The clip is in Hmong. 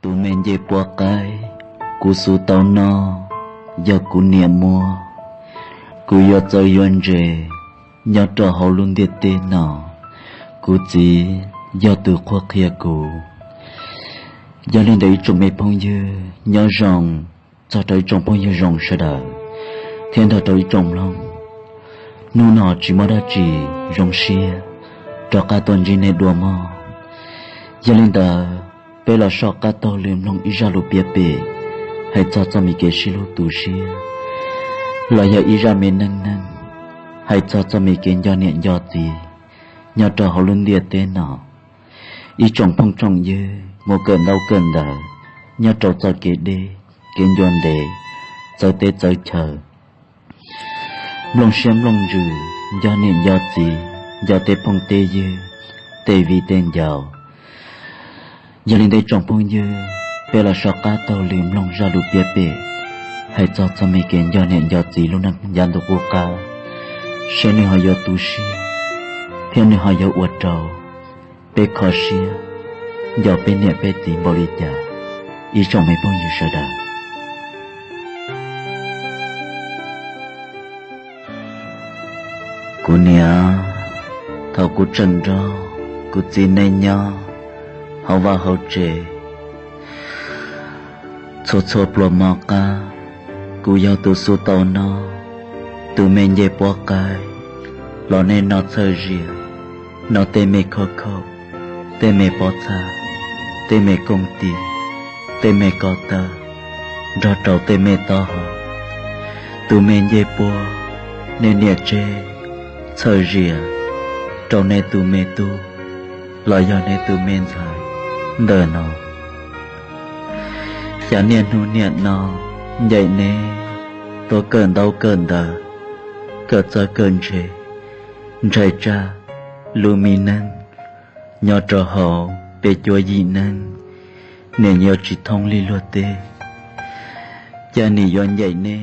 Tus me ncej puab qaib, kuv xub tau noj, yog kuv niam muab. Kuv yuav txawv yuav ntse, nyob rau hauv lub ntiaj teb no, kuv txiv yog tus qhuab qhia kuv. Yog li ntawd ib tsoom me phooj ywg nyob zoo, txog rau ib tsoom phooj ywg zoo sawv daws thiab nrog rau ib tsoom mloog. Hnub no tsis muaj dab tsi zoo siab rov qab tuaj ntsib nej dua mog. Yog li ntawd, peb los soj qab taug lw mloog ib zaj lus piav pem hais txog txoj me kev sib hlub tu siab, los yog ib zaj me neej neeg hais txog txoj me kev nco niam nco txiv nyob rau hauv lub ntiaj teb no. Ib tsoom phooj tsoom ywg mus kawm ntaub kawm ntawv nyob rau txoj kev deb, kev ncua ntev, txawv teb txawv chaw, nplooj siab nplooj ntsws, nco niam nco txiv, nco tej phooj tej ywg, tej viv tej ncaus. Yog li ntawd tsoom phooj ywg, peb los soj qab taug lw mloog zaj lus piav pem hais txog txoj me kev nco niam nco txiv lub neej yav ntuj qub qab, saib nws ho yuav tu siab thiab nws ho yuav ua rau peb kho siab nco peb niam peb txiv npaum li cas, ib tsoom me phooj ywg sawv daws. Kuv niam, thaum kuv tseem nrog kuv txiv nej nyob hauv vaj hauv tsev, txhua txhua pluas hmo qab, kuv yog tus xub tau noj, tus me ncej puab qaib los nej noj txhawj zias, noj tej me khauj khauj, tej me pob txha, tej me kooj tis, tej me ko taw, nrog rau tej me taub hau. Tus me ncej puab, nej niam tseb txhawj zias rau nej tus me tub los yog nej tus me ntxhais ntawm no. Cas niaj hnub niam no ncaim neb tuaj kawm ntaub kawm ntawv, kawm txawj kawm ntse, ntshai tsam lub me neej nyob rau hauv peb cuab yim neeg, niam yuav tsis thoob li luag tej. Cas niam yuav ncaim neb